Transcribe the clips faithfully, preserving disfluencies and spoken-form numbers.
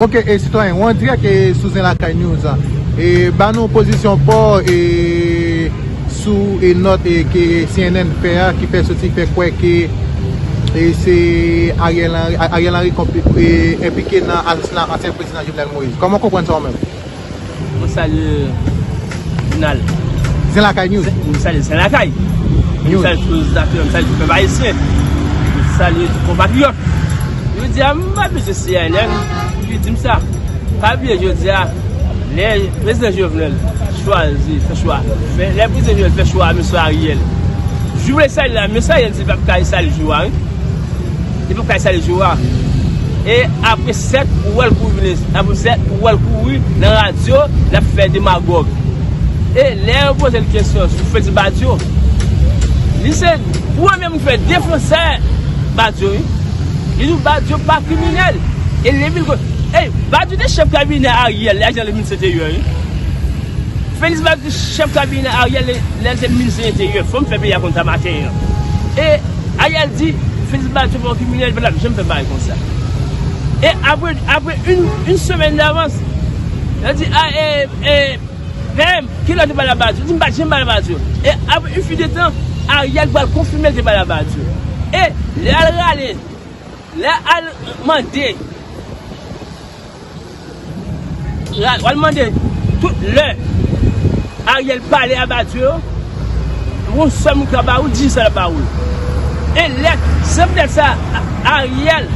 Ok, e sitwayen, ou an dirèk e sou Zen Lakay News. E ba nou pozisyon pa w e sou e nòt e ke C N N fè a ki fè soti fè kwè ke e se Ariel Henry, Ariel Henry konpli- e enplike nan asasina ansyen prezidan Jovenel Moïse. Kòman w konprann sa ou menm? Mwen salye jounal. Zen Lakay News. Mwen salye Zen Lakay. Mwen News. Salye tout otann, mwen salye tout pèp ayisyen. Mwen salye tout konpatriyòt. Jodi a, m pa bezwen C N N ki di m sa. Pa bliye jodi a, lè prezidan Jovenel chwazi fè chwa, fè- lè prezidan Jovenel fè chwa mesye Ariel, jou lè salye la, mesye Ariel di l p ap ka salye jou a, wi. Li p ap ka salye jou a. E apre sèt, ou wè l kouri vini. Apre sèt, ou wè l kouri nan radyo, l ap fè demagòg. E lè yo poze l kesyon sou Félix Badio, li se premye moun ki fè defansè Badio, wi. Li di Badio pa kriminèl. E li vin ko- Ey, Badio te chèf kabinè Ariel, lè Ariel te minis enteryè, wi. Félix Badio te chèf kabinè Ariel, lè, lè l te minis enteryè. Fò m fè peyi a konn sa maten an. E Ariel di, Félix Badio pa yon kriminèl, li pa t ap janm fè bagay konsa. E apre, apre yon, yon semèn davans, yo di, a, e, e, P M, ki lè w te pale a Badio? Di m pa t janm pale a Badio. E apre yon fi de tan, Ariel pral konfime l te pale a Badio. E lè al rale, lè al mande, ra- al mande tout lè Ariel pale a Badio, yon sèl moun ki ka ba ou, di sa l ba ou. E lè, se poutèt sa, A- Ariel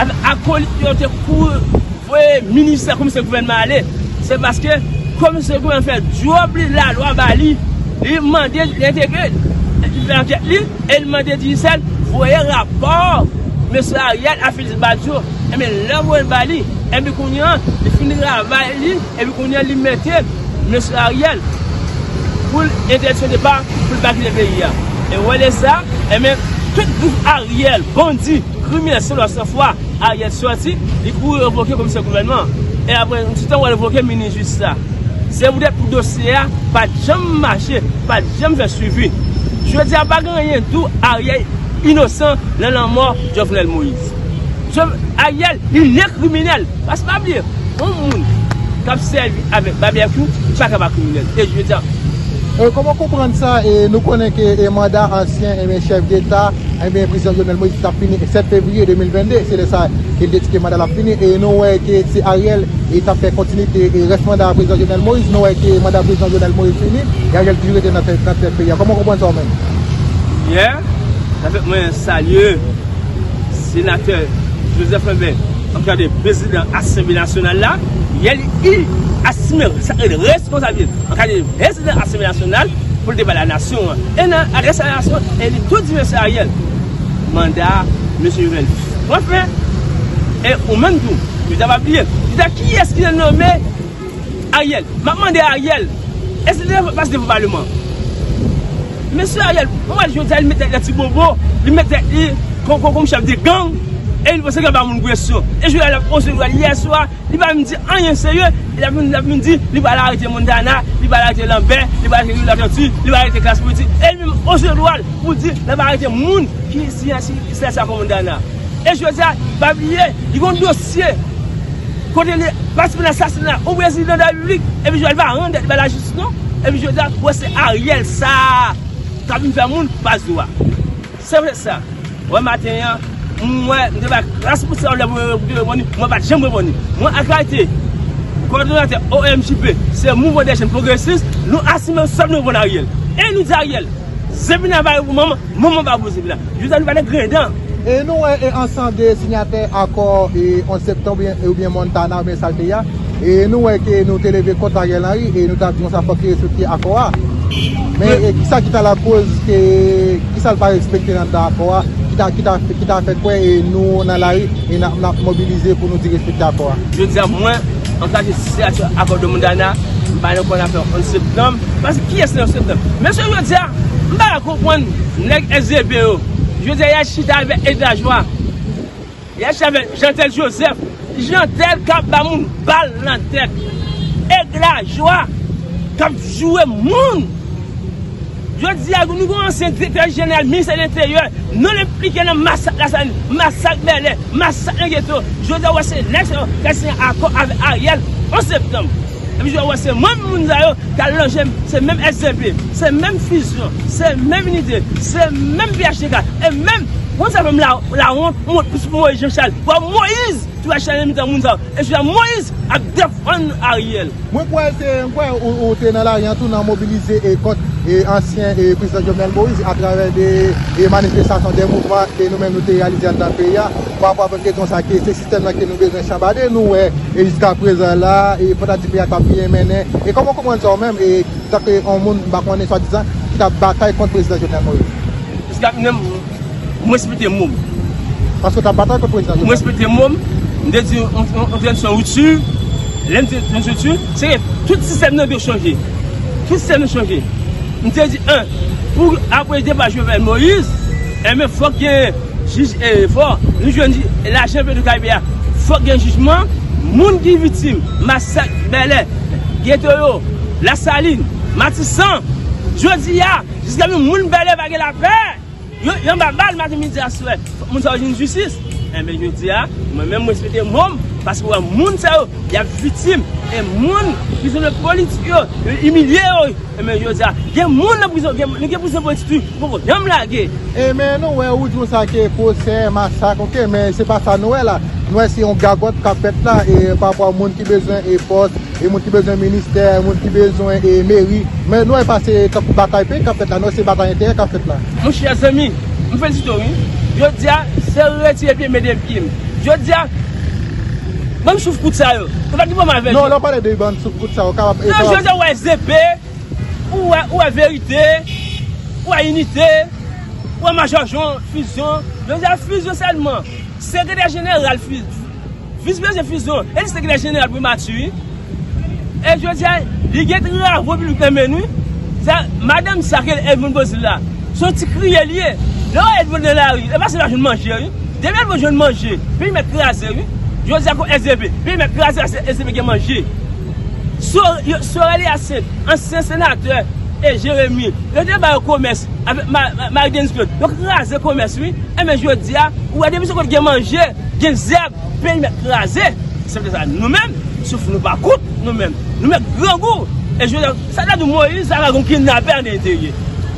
avèk akolit yo te kouri voye minis la, komisè gouvènman ale, se paske komisè gouvènman fè djòb li, lalwa ba li, li mande, li entegre, li fè ankèt li, e li mande Digicel voye rapò mesye Ariel a Félix Badio. Enben, lè voye l ba li, enben kounye an, li fin travay li, epi kounye an, li mete mesye Ariel pou l entèdiksyon depa, pou l pa kite peyi a. E wè lè sa, enben, tout gwoup Ariel, bandi, kriminèl, san lwa, san fwa, Ariel sòti, li kouri revoke komisè gouvènman. E apre yon ti tan, w al revoke minis jistis la. Se poutèt pou dosye a pa t janm mache, pa t janm fè swivi. Jodi a, pa gen anyen tou Ariel inosan nan lanmò Jovenel Moïse. Jov- Ariel, li ne kriminèl. Paske pa bliye, yon moun k ap sèvi avèk babyèkyou, li pa ka pa kriminèl. E jodi a, E kòman w konprann sa? E nou konnen ke e manda ansyen enben chèf deta enben prezidan Jovenel Moïse t ap fini sèt fevriye de mil vennde. Se lè sa ke l te di ke manda l ap fini. E nou wè ke se Ariel e t ap fè kontinite e rès manda prezidan Jovenel Moïse. Nou wè ke manda prezidan Jovenel Moïse fini e Ariel toujou rete nan tèt nan tèt peyi a. Kòman w konprann sa ou menm? Yè, sa fèt mwen salye senatè Joseph Lambert an kalite prezidan Asanble Nasyonal la. Yè, li asime sa- responsablite an kalite prezidan Asanble Nasyonal pou l te bay la nasyon an. E nan adrese a la nasyon, e li tou di mesye Ariel, manda mesye Jovenel pran fen. E ou menm tou, li ta pa bliye, li ta kiyès ki te nome Ariel? M ap mande Ariel, èske li te pase devan palman? Mesye Ariel, mwen wè jodi a li met tèt li nan ti bobo, li met tèt li kòm, kòm, kòm chèf de gang, e li panse ke l ap ba moun presyon. E jodi a l ap oze dwèl yè swa, li pa menm di anyen serye, e l ap vin, l ap vin di li pral arete Montana, li pral arete Lambert, li pral arete Rio Latantu, li pral arete klas politik. E li menm oze dwèl pou di l ap arete moun ki siyen si, si, si, si, Montana. E jodi a, pa bliye, li gen yon dosye kote li patisipe nan asasina yon prezidan de la repiblik, epi jodi a li pa rann tèt li bay lajistis non, epi jodi a, wè se Ariel sa k ap vin fè moun pa sou a. Se vre sa. Wè maten an, mwen, m te bay kras pou sa, lè pou reponn li, mwen pa t janm reponn li. Mwen ak Ayiti, kòdonatè O M J P, se Mouvman dè Jenn Pwogresis, nou asime sa nou reponn Ariel. E nou di Ariel, Zepina pa pou manman, manman pa pou Zepina. Jodi a nou pa nan grenn dan. E nou wè e ansanm de sinyatè akò e onz septanm oubyen, oubyen Montana oubyen sa l te ye a. E nou wè ke nou te leve kont Ariel Henry e nou t ap di konsa fòk li respekte akò a. Men e kisa ki ta lakoz ke, kisa l pa respekte nan, nan akò a ki ta, ki ta, ki ta fè kwè e nou nan lari e n ap, n ap mobilize pou nou di respekte akò a? Jodi a mwen, an kalite siyatè akò de Montana, m pa nan konn afè onz septanm. Paske kiyès nan onz septanm? Mesye, jodi a, m pa ka konprann nèg S G B yo. Jodi a, y al chita avèk Eddy Lajoie. Y al chita avèk Jeantel Joseph. Jeantel k ap ba moun bal nan tèt. Eddy Lajoie k ap joure moun. Jodi a, nou gen yon ansyen direktè jeneral ministè lenteryè, non l enplike nan masak Lasalin, masak Bèlè, masak nan geto. Jodi a, w wè se nèg sa yo k al siyen akò avèk Ariel onz septanm. Epi jodi a, w wè se menm moun sa yo k al lonje, se menm S D P, se menm Fusion, se menm Inite, se menm P H T K, e menm, moun sa menm la, lawont, wont pou Moyiz Jan Chal. W wè Moyiz tou al chale nan mitan moun sa yo. E jodi a, Moyiz ap defann Ariel. Mwen kwè se, mwen kwè ou, ou te nan lari an tou nan mobilize e kont e ansyen e prezidan Jovenel Moïse atravè de e manifestasyon, de mouvman ke nou menm nou te reyalize anndan peyi a pa rapò avèk rezon sa ke se sistèm nan ke nou bezwen chanbade. Nou wè e jiska prezan la e pandan di peyi a t ap byen mennen. E kòman w konprann sa ou menm e tanke yon moun m pa konnen swadizan ki t ap batay kont prezidan Jovenel Moïse? Jiska prezan, mwen respekte mo m. Paske w t ap batay kont prezidan Jovenel. Mwen respekte mo m. M te di yon, yon, yon tranzisyon ripti. Lè m di tranzisyon ripti, se ke tout sistèm nan dwe chanje. Tout sistèm nan chanje. M te di, en, pou apre depa Jovenel Moïse, enben, fòk gen jij, e, fò nou jwenn jij, lajan Petwokaribe a. Fòk gen jijman, moun ki viktim masak Bèlè, geto yo, Lasalin, Matisan, jodi a, jiska menm moun Bèlè pa gen lapè. Yo, yo anba bal maten, midi, aswè. Fòk moun sa yo jwenn jistis. Enben, jodi a, mwen menm, mwen respekte mo m, paske wè moun sa yo, y ap viktim. E moun ki se le politik yo, yo imilye yo. Enben, jodi a, gen moun nan prizon, gen, nou gen prizon politik tou, nou poko janm lage. E men nou wè ou di w sa ke pwosè, masak, oke, men se pa sa nou wè la. Nou wè se yon gagòt k ap fèt la, e pa rapò a moun ki bezwen e pòs, e moun ki bezwen ministè, moun ki bezwen e meri. Men nou wè pa se tankou batay peyi k ap fèt la, non, se batay enterè k ap fèt la. Monchè zanmi, m felisite w wi. Jodi a, se retire pye m de pye m. Jodi a, bann souf kout sa yo. Ou pa ki pwoblèm avèk yo? Non, lè w pale de bann souf kout sa yo, kapab. Non, jodi a, w wè S D P, ou wè, ou wè Verite, ou wè Inite, ou wè Majò Jan, Fusion. Jodi a, Fusion sèlman. Sekretè jeneral Fusion. Vis prezan Fusion, e li sekretè jeneral Primati, wi. E jodi a, li gen travo piblik nan men l, wi. Sa, madanm sa ke Edmond Bozil la, se yon ti kriye li ye. Lè w wè Edmond nan lari, e pa se l pa jwenn manje, wi. Depi Edmond jwenn manje, peyi mèt kraze, wi. Jodi a, kon S D P, peyi mèt kraze, paske S D P gen manje. Sor-, yo, Sorel Hyacinthe, ansyen senatè, e Jeremi, yo te ba yo komès avèk Ma-, Ma-, Marie Denise Claude. Yo kraze komès, wi. Enben, jodi a, ou wè, depi se kote gen manje, gen zèb, peyi mèt kraze. Se poutèt sa, nou menm, souf nou pa kout, nou menm, nou mèt grangou. E jodi a, sa ta di Moyiz, sa ta di yon kidnapè an enterye.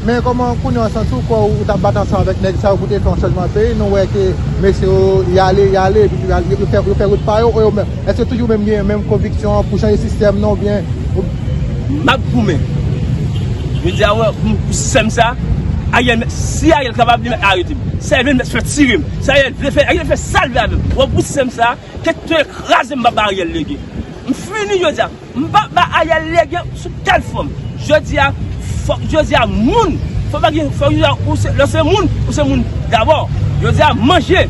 Men kòman kounye a w santi w kò w, ou t ap bat ansanm avèk nèg sa yo pou te fè yon chanjman peyi? Nou wè ke mesye yo, y ale, y ale, epi yo, yo fè, yo fè wout pa yo, e yo menm. Èske toujou menm gen menm konviksyon an pou chanje sistèm nan oubyen ou... M ap goumen. Jodi a, wè, pou, pou sistèm sa, Ariel mèt, si Ariel kapab, li mèt arete m. Si Ariel vle, li mèt fè tire m. Si Ariel vle fè, Ariel fè sa l vle avè m. Wè, pou sistèm sa, kèt kraze m, m p ap ba Ariel lege. M fini jodi a. M p ap ba Ariel lege sou kèl fòm. Jodi a, fòk jodi a moun, fòk pa gen, fòk jodi a ou se, lè w se moun, ou se moun dabò. Jodi a manje,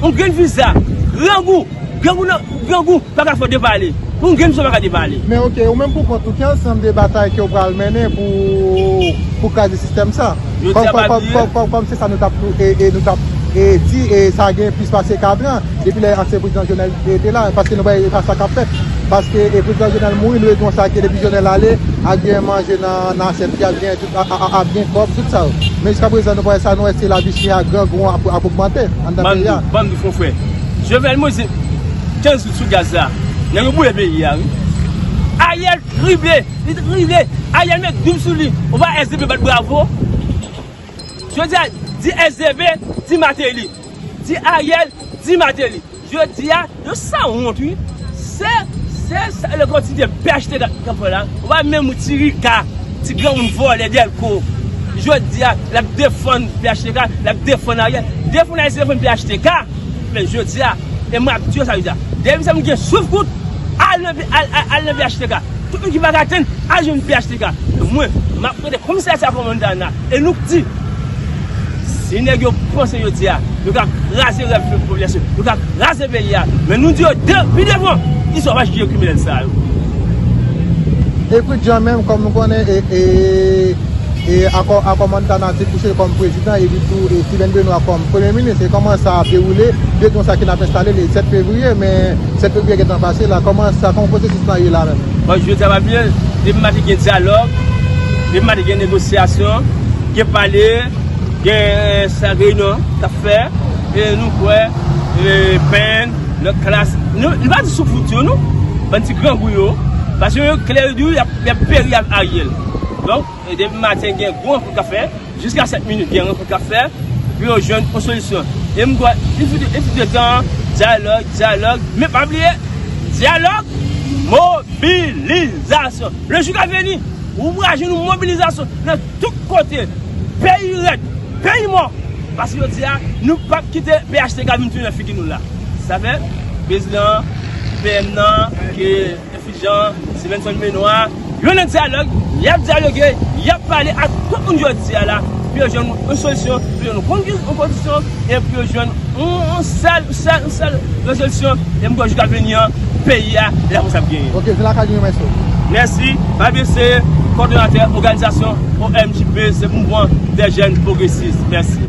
yon grenn viza, grangou, grangou nan, grangou pa ka fè w depale. Yon grenn viza pa ka depale. Men oke, ou menm pou kont ou, ki ansanm de batay ke w pral mennen pou, pou kraze sistèm sa? Jodi a, pa bliye. Kòm, kòm, kòm, kòm se sa nou t ap, e, e nou t ap, e, di, e sa gen plis pase katran. Depi lè ansyen prezidan Jovenel te, te la, paske nou wè e pa sa k ap fèt. Paske e prezidan Jovenel mouri, nou te di konsa ke depi Jovenel ale, ap gen manje nan, nan asyèt li, ap gen tout, a, a, a, ap gen kòb, tout sa yo. Men jiska prezan nou pa wè sa, nou wè se lavi chè a, grangou an ap, ap ogmante anndan peyi a. Ban m di, ban m di, konfrè. Jovenel mouri kenz goud sou gaz la. Nèg yo boule peyi a, wi. Ariel krible, li krible. Ariel met doub sou li. Ou pa S D P bat bravo. Jodi a, di S D P, di Martelly. Di Ariel, di Martelly. Jodi a, yo sanwont, wi. Se, se, se le kòtidyen P H T K k ap fè la. Ou pa menm ou ti Rika, ti granmoun vòlè dèlko. Jodi a, l ap defann P H T K, l ap defann Ariel. Defann Ariel, se defann P H T K. Men jodi a, e m ap di w sa jodi a. Depi sa m gen souf kout, al nan, al, al, al nan P H T K. Tout moun ki pa ka tann, al jwenn P H T K. Mwen, m ap rete komisè sa kòmandan la. E nou k di, si nèg yo panse yo di a, yo ka kraze rèv popilasyon, yo ka kraze peyi a. Men nou di yo de, pi devan, istwa pa jije kriminèl sa yo. E Pridjan menm, kòm nou konnen, e, e, e akò, akò Montana te kouche kòm prezidan, epi tou, e Steven Benoît kòm premye minis. E kòman sa ap dewoule? Yo di konsa ke n ap enstale li sèt fevriye, men sèt fevriye gentan pase la. Kòman sa, kòman pwosesis la ye la menm? Bon, jodi a pa bliye, depi maten gen dyalòg, depi maten gen negosyasyon, Gen pale, gen sal reyinyon k ap fè, e nou kwè, e, Penn, lòt klas, nou, nou pa di sou fout yo, nou, bann ti grangou yo, paske yo klè yo di w, y ap, y ap peri ak Ariel. Donk, e depi maten gen gwo rankont k ap fè, jiska sèt minit gen rankont k ap fè, pou yo jwenn yon solisyon. E m kwè, il fut, il fut de tan, dyalòg, dyalòg, men pa bliye, dyalòg, mobilizasyon. Le jou ka vini, ou pral jwenn yon mobilizasyon nan tout kote, peyi rèd, peyi mò. Paske yo di a, nou p ap kite P H T K vin tounen nan figi nou la. Sa fè, prezidan P M nan, ke Fijan, Stevenson Benoît, yo nan dyalòg, y ap dyaloge, y ap pale ak tout moun jodi a la, pou yo jwenn yon solisyon, pou yo jwenn yon kondisyon, e pou yo jwenn yon, yon sèl, yon sèl, yon sèl rezolisyon, e m kwè jou k ap vini an, peyi a, la pou sa ap genyen. Ok, se lakay nou, mesye. Mèsi, Babel se kòdonatè òganizasyon O M J P, se Mouvman dè Jèn Pwogresis. Mèsi.